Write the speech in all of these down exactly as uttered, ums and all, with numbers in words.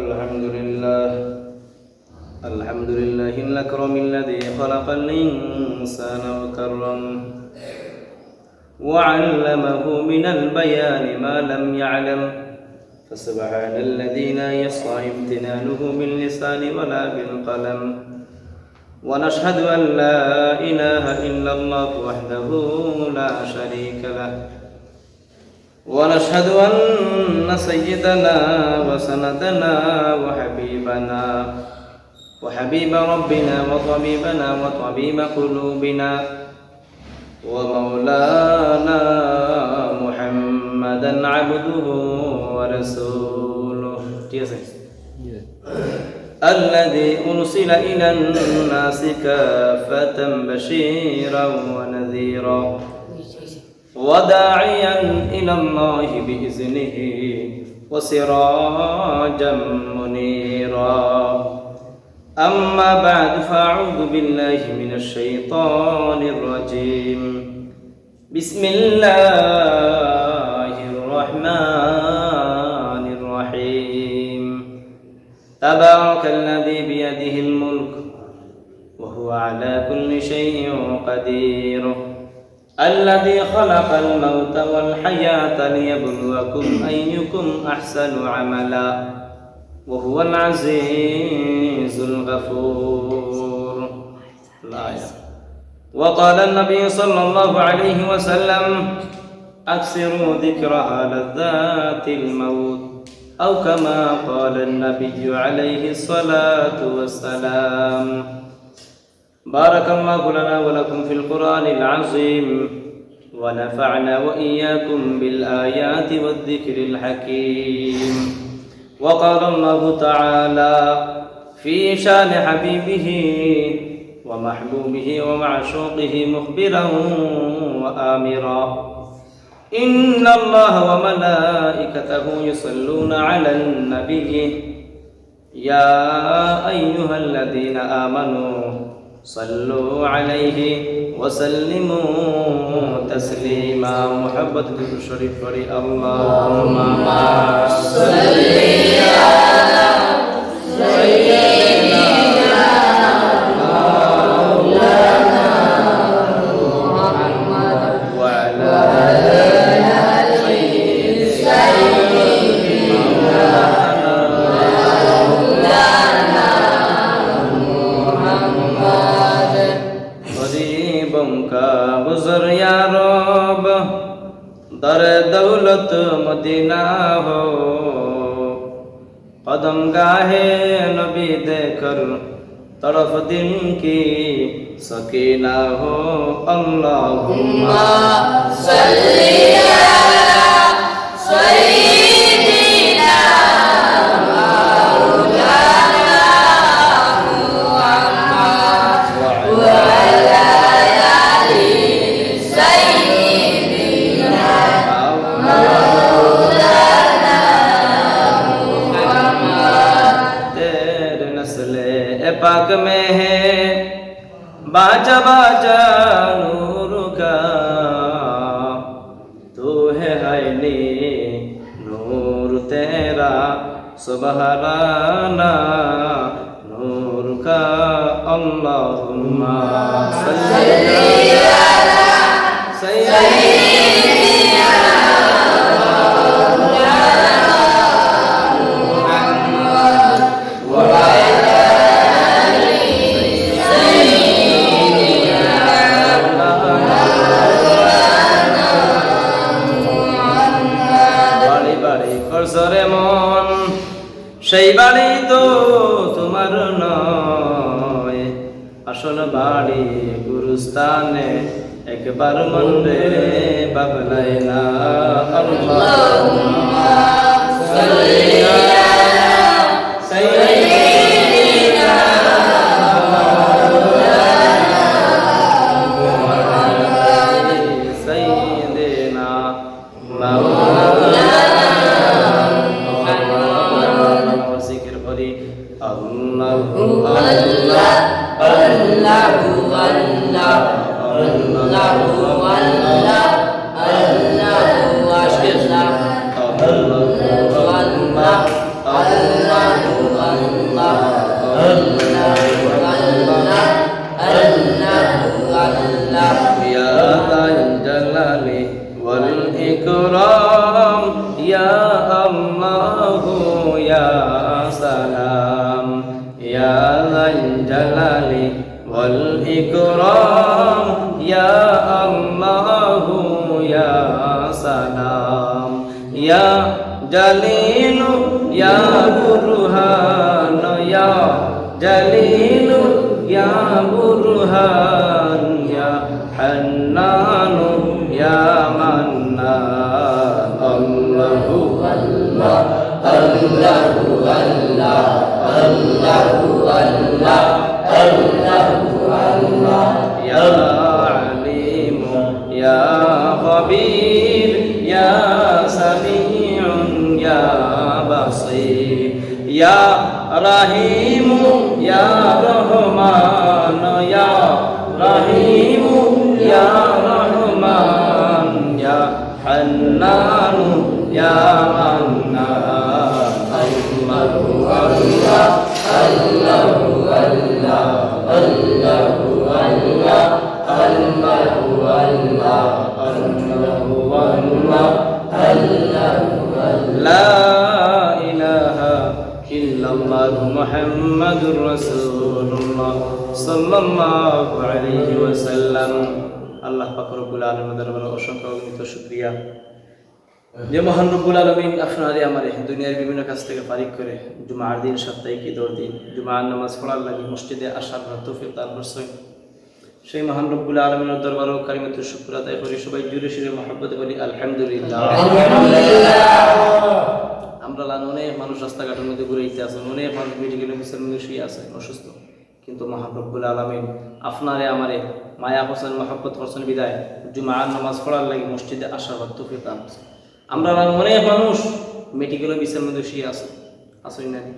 الحمد لله. الحمد لله الأكرم الذي خلق الإنسان وكرمه وعلمه من البيان ما لم يعلم، فسبحان الذي لا يصح امتنانه باللسان ولا بالقلم. ونشهد أن لا إله إلا الله وحده لا شريك له، ونشهد أن سيدنا وسندنا وحبيبنا وحبيب ربنا وطبيبنا وطبيب قلوبنا ومولانا محمدا عبده ورسوله. ঠিক আছে? الذي أرسل إلى الناس كافة بشيرا ونذيرا وداعيا إلى الله بإذنه وسراجا منيرا. أما بعد، فأعوذ بالله من الشيطان الرجيم. بسم الله الرحمن الرحيم. تبارك الذي بيده الملك وهو على كل شيء قدير. الذي خلق الموت والحياة ليبلوكم أيكم أحسن عملا وهو العزيز الغفور. الآية. وقال النبي صلى الله عليه وسلم: أكثروا ذكرها لذات الموت، أو كما قال النبي عليه الصلاة والسلام. بارك الله لنا ولكم في القرآن العظيم، ونفعنا وإياكم بالآيات والذكر الحكيم. وقال الله تعالى في شان حبيبه ومحبوبه ومعشوقه مخبرا وآمرا: إن الله وملائكته يصلون على النبي، يا أيها الذين آمنوا صلوا عليه وسلموا تسليما. محبت درود شريف پڑھی، اللهم صل على سيدنا مولانا محمد وعلى آل سيدنا مولانا محمد. غریبوں کا گزر یا رب، در دولت مدینہ ہو، قدم گاہ نبی دے کر تڑپ دل کی سکینہ ہو۔ اللهم صل على سيدنا مولانا محمد وعلى آل سيدنا مولانا محمد۔ تیرے نسل پاک میں ہے باجا باجا نور کا، تو ہے عینی نور تیرا سبحانہ نور کا۔ اللهم صل على سيدنا محمد وعلى آل سيدنا محمد۔ বাড়ি বাড়ি করছো রে মন, সেই বাড়ি তো তোমার নয়। আসল বাড়ি গুরুস্থানে, একবার মনরে ভাবলায় না। اللهم صل على سيدنا مولانا محمد سيدنا مولانا محمد। জিকির করি, আল্লাহু আল্লাহ, আল্লাহু আল্লাহ, আল্লাহু আল্লাহ, আল্লাহু আল্লাহ। يا الله يا سلام، يا ذا الجلال والإكرام، يا الله يا سلام، يا جليل يا برهان، يا جليل يا برهان، يا حنان يا منان. الله الله الله الله الله الله الله الله. يا عليم يا خبير يا سميع يا بصير، يا رحيم يا رحمن، يا رحيم يا رحمن، يا حنان يا منان. الله الله الله الله الله الله الله الله الله الله الله. لا إله إلا الله محمد رسول الله صلى الله عليه وسلم. আল্লাহ পাক রব্বুল আলামিনের দরবারে অসংখ্য অগণিত শুকরিয়া, যে মহান রব্বুল আলামিন আপনারে আমারে দুনিয়ার বিভিন্ন কাজ থেকে ফারিগ করে জুমার দিন, সাপ্তাহিক ঈদর দিন, জুমার নামাজ পড়ার লাগি মসজিদে আসার তৌফিক দান করছইন। সেই মহান রব্বুল আলামিনের দরবারো কালিমাতুশ শুকর আদায় করি, সবাই জোরে সোরে মহব্বতে বলি, আলহামদুলিল্লাহ। আলহামদুলিল্লাহ। আমরা লান অনেক মানুষ রাস্তাঘাটের মধ্যে ঘুরাইতে আছইন, অনেক মানুষ মেডিকেল অফিসের মধ্যে শুয়ে আছইন অসুস্থ, কিন্তু মহান রব্বুল আলামিন আপনারে আমারে মায়া করছইন, মহব্বত করছইন বিধায় জুমার নামাজ পড়ার লাগি মসজিদে আসার তৌফিক দান করছইন। আমরা লান অনেক মানুষ মেডিকেল অফিসের মধ্যে শুয়ে আছইন, আছইন না নি?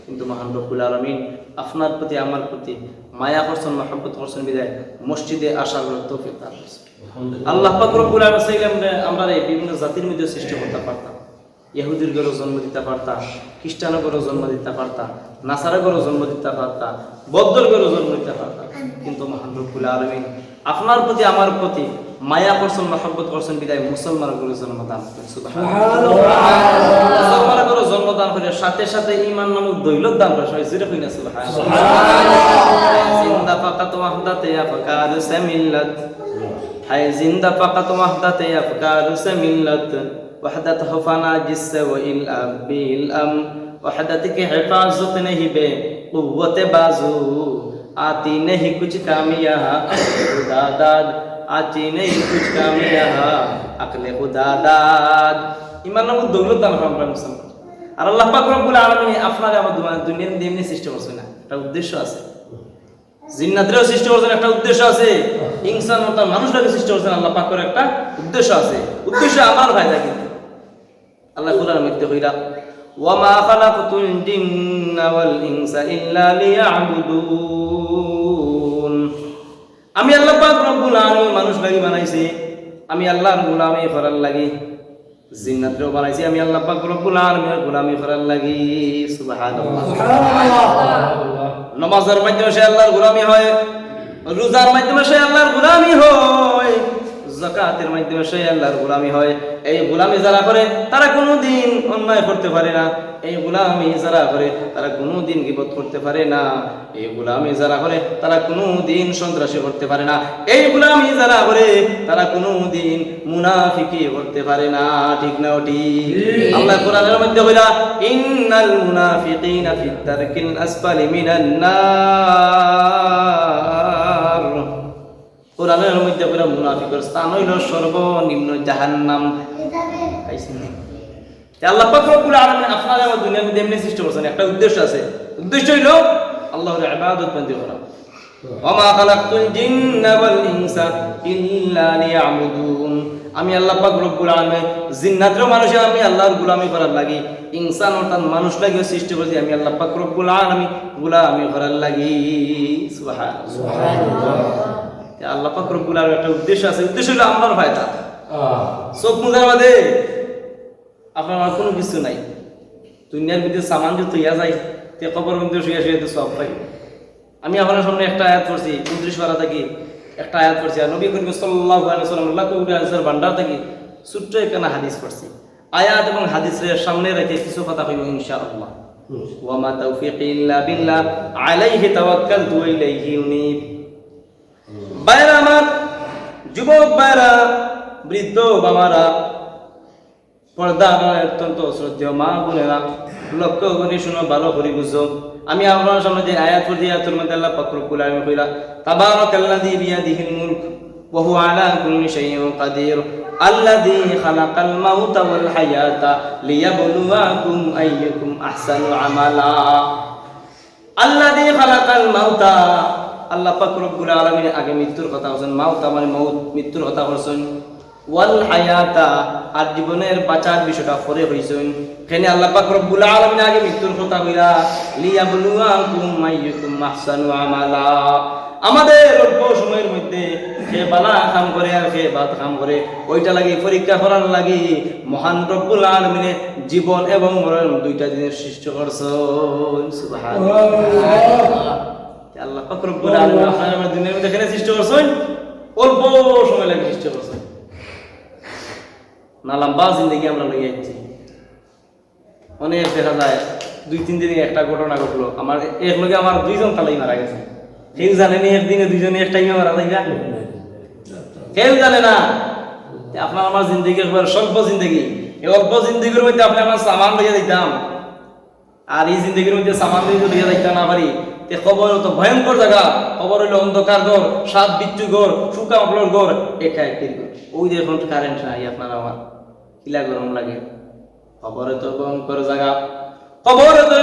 কিন্তু মহান রব্বুল আলামিন আপনার প্রতি, আমার প্রতি মায়া করছইন, মহব্বত করছইন বিধায় মসজিদে আসার তৌফিক দান করছইন। আল্লাহ পাক রব্বুল আলামিন চাইলে আমরা, আমরারে বিভিন্ন জাতির মধ্যে সৃষ্টি করতা পারতা। ইহুদির ঘরো জন্ম দিতা পারতা, খ্রিস্টানর ঘরো জন্ম দিতা পারতা, নাসারার ঘরো জন্ম দিতা পারতা, বৌদ্ধর ঘরো জন্ম দিতা পারতা। কিন্তু মহান রব্বুল আলামিন আপনার প্রতি, আমার প্রতি মায়া করছইন, মহব্বত করছইন বিধায় মুসলমানর ঘরো জন্ম দান করছইন। সুবহানাল্লাহ। মুসলমানর ঘরো জন্ম দান করে সাথে সাথে ঈমান নামক দৌলত দান করে। সবাই জোরে কইন না সুবহানাল্লাহ। সুবহানাল্লাহ। زندہ فقط وحدت افکار سے ملت، ہے زندہ فقط وحدت افکار سے ملت، وحدت ہو فنا جس سے وہ الاب بھی الام، وحدت کی حفاظت نہیں بے قوت بازو، آتی نہیں کچھ کام یہاں عقل خدا داد، آتی نہیں کچھ کام یہاں عقل خدا داد۔ ঈমান নামক দৌলত দান করছইন মুসলমান। আর আল্লাহ পাক রব্বুল আলামিন আপনারে আমার দুনিয়ার মধ্যে এমনি সৃষ্টি করছইন না, একটা উদ্দেশ্য আছে। জিন্নাতরেও সৃষ্টি করছইন, একটা উদ্দেশ্য আছে। ইনসান অর্থাৎ মানুষ লাগি সৃষ্টি করছইন আল্লাহ পাকর একটা উদ্দেশ্য আছে। উদ্দেশ্য আমার ফায়দা কিন্তু। আল্লাহ কোরআনের মধ্যে কইরা, "ওয়া মা খালাকতুল জিন্না ওয়াল ইনসা ইল্লা লিয়াবুদুন।" আমি আল্লাহ পাক রব্বুল আলামিন মানুষ লাগি বানাইছি, আমি আল্লাহর গোলামি করার লাগি। জিন্নাতরেও বানাইছি আমি আল্লাহ পাক রব্বুল আলামিনের গোলামি করার লাগি। সুবহানাল্লাহ। সুবহানাল্লাহ। নামাজের মাধ্যমে সে আল্লাহর গোলামি হয়, রোজার মাধ্যমে সে আল্লাহর গোলামি হয়, যাকাতের মাধ্যমে সে আল্লাহর গোলামি হয়। এই গোলামি যারা করে, তারা কোনোদিন অন্যায় করতে পারে না। এই গোলামি যারা করে, তারা কোনোদিন গীবত করতে পারে না। এই গোলামি যারা করে, তারা কোনোদিন সন্ত্রাসী করতে পারে না। এই গোলামি যারা করে, তারা কোনোদিন মুনাফিকি করতে পারে না। ঠিক না ঠিক? ঠিক। আল্লাহ কোরআনের মধ্যে কইরা, "ইন্নাল মুনাফিকিনা ফিদ দারকিল আসফালি মিনান নার।" কোরআনের মধ্যে কইরা মুনাফিকর স্থান হইল সর্বনিম্ন জাহান্নাম। পাইছেন নি? তে আল্লাহ পাক রব্বুল আলামিন আপনারে আমার দুনিয়ার মধ্যে এমনি সৃষ্টি করছইন, একটা উদ্দেশ্য আছে। উদ্দেশ্য হইল আল্লাহর ইবাদত বন্দেগি করা। "ওয়া মা খালাকতুল জিন্না ওয়াল ইনসা ইল্লা লিয়াবুদুন।" আমি আল্লাহ পাক রব্বুল আলামিন জিন্নাতরেও মানুষে আমি আল্লাহর গোলামি করার লাগি, ইনসান অর্থাৎ মানুষ লাগিও সৃষ্টি করছি আমি আল্লাহ পাক রব্বুল আলামিন গোলামি করার লাগি। সুবহানাল্লাহ। সুবহানাল্লাহ। তে আল্লাহ পাক রব্বুল আলামিন একটা উদ্দেশ্য আছে, উদ্দেশ্য হইল আমরার ফায়দা। আহ। চোখ মুজার বাদে আপনার আর কোনো কিছু নাই। দুনিয়ার ভিতরে সামান যে থইয়া যায়, তে কবর মধ্যে শুয়ে শুয়ে তো সব পাই। আমি আপনার সামনে একটা আয়াত পড়ছি, ঊনত্রিশ পারা থাকি একটা আয়াত পড়ছি, আর নবী করিম সাল্লাল্লাহু আলাইহি ওয়াসাল্লাম আল্লাহ কবুল আনসার ভান্ডার থাকি ছোট্ট একখানা হাদিস পড়ছি। আয়াত এবং হাদিসের সামনে রেখে কিছু কথা কইব ইনশাআল্লাহ। ওয়া মা তাওফীকি ইল্লা বিল্লাহ, আলাইহি তাওয়াক্কালতু ওয়া ইলাইহি উনীব। ভাইরা আমার, যুবক ভাইরা, বৃদ্ধ বাবারা, পর্দা আমার অত্যন্ত শ্রদ্ধেয় মা বোনেরা, লক্ষ্য করে শুনো, ভালো করে বুঝো। আমি আপনার সামনে যে আয়াত পড়ছি, আয়াতের মধ্যে আল্লাহ পাক রব্বুল আলামিন কইলা, "তাবারাকাল্লাযী বিয়াদিহিল মুলক ওয়া হুয়া আলা কুল্লি শাইইন কাদির, আল্লাযী খালাকাল মাউতা ওয়াল হায়াতা লিয়াবলুয়াকুম আইয়ুকুম আহসানু আমালা।" আল্লাযী খালাকাল মাউতা, আল্লাহ পাক রব্বুল আলামিন আগে মৃত্যুর কথা কইছইন, মাউতা মানে মউত, মৃত্যুর কথা কইছইন। ওয়াল হায়াতা, আর জীবনের বাঁচার বিষয়টা পরে কইছইন। কেনে আল্লাহ পাক রব্বুল আলামিন আগে মৃত্যুর কথা কইলা, লিয়াবলুয়াকুম আইয়ুকুম আহসানু আমালা। আমাদের অল্প সময়ের মধ্যে কে ভালা কাম করে আর কে বাদ কাম করে, ওইটা লাগি পরীক্ষা করার লাগি মহান রব্বুল আলামিনে জীবন এবং মরণ দুইটা জিনিস সৃষ্টি করছইন। সুবহানাল্লাহ। আল্লাহ পাক রব্বুল আলামিন আপনার আমার দুনিয়ার মধ্যে কেনে সৃষ্টি করছইন? অল্প সময় লাগি সৃষ্টি করছইন। না লম্বা জিন্দেগি আমরা লইয়া আইছি। অনেক দেখা যায় দুই তিন দিনে একটা ঘটনা ঘটলো, আমার এক লগে আমার দুইজন তালাই মারা গেছে। কেউ জানে নি একদিনে দুইজনে এক টাইমে মারা যাইবা? কেউ জানে না। তে আপনার আমার জিন্দেগি একবার স্বল্প জিন্দেগি, এই অল্প জিন্দেগির মধ্যে আপনি আমার সামান লইয়া দিতাম, আর এই জিন্দেগির মধ্যে সামান লইয়া যদি যাইতে না পারি, তে কবর তো ভয়ঙ্কর জাগা। কবর অইলো অন্ধকার ঘর, সাত বিচ্ছু ঘর, শুকা মাকড়র ঘর, একা একির ঘর। ওই যে এখন কারেন্ট নাই, আপনার আমার কিলা গরম লাগে। কবরে তো ভয়ঙ্কর জাগা, কবরে তো